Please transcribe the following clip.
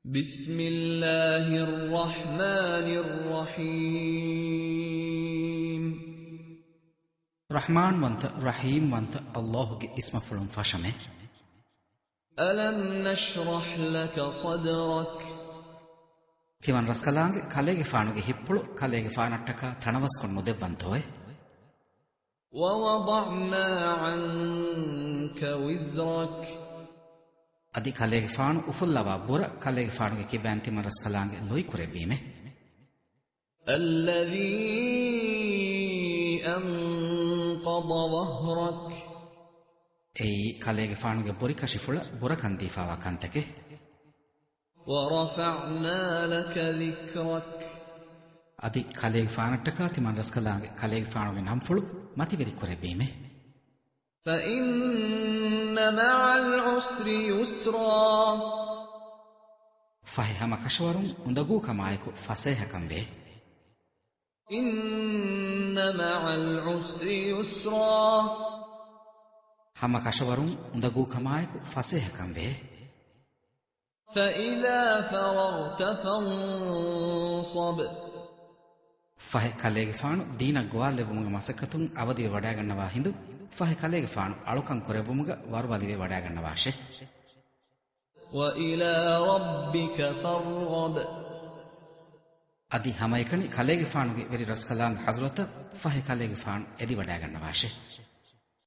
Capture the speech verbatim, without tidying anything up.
بسم الله الرحمن الرحيم. ރަޙްމާންވަންތަ، ރަޙީމްވަންތަ ﷲ ގެ އިސްމަފުޅުން ފަށަމެ. ألم نشرح لك صدرك. ތިމަން ރަސްކަލާނގެ ކަލޭގެފާނުގެ ހިތްޕުޅު ކަލޭގެފާނަށްޓަކާ ތަނަވަސްކޮށް ނުދެއްވަންތޯއެ؟ ووضعنا عنك وزرك. އަދި ކަލޭގެފާނު އުފުއްލަވާ ބުރަ ކަލޭގެފާނުގެ ކިބައިން ތިމަން ރަސްކަލާނގެ ލުއި ކުރެއްވީމެ. الذي أنقض ظهرك. އެއީ ކަލޭގެފާނުގެ ބޮރިކަށިފުޅަށް ބުރަކަން ދީފާވާ ކަންތަކެއް. ورفعنا لك ذكرك. އަދި ކަލޭގެފާނަށްޓަކާ ތިމަން ރަސްކަލާނގެ ކަލޭގެފާނުގެ ނަންފުޅު މަތިވެރި ކުރެއްވީމެ. فإن مع العسر يسرا. ފަހެ ހަމަ ކަށަވަރުން އުނދަގޫކަމާއެކު ފަސޭހަކަން ވޭ. إن مع العسر يسرا. ހަމަ ކަށަވަރުން އުނދަގޫކަމާއެކު ފަސޭހަކަން ވޭ. فإذا فرغت فانصب. ފަހެ ކަލޭގެފާނު ދީނަށް ގޮވާލެއްވުމުގެ މަސައްކަތުން އަވަދިވެ ވަޑައިގަންނަވާ ހިނދު، ފަހެ ކަލޭގެފާނު އަޅުކަން ކުރެއްވުމުގަ ވަރުބަލިވެ ވަޑައިގަންނަވާށެ. وإلى ربك فارغب. އަދި ހަމައެކަނި ކަލޭގެފާނުގެ ވެރި ރަސްކަލާނގެ ޙަޟްރަތަށް ފަހެ ކަލޭގެފާނު އެދިވަޑައިގަންނަވާށެ.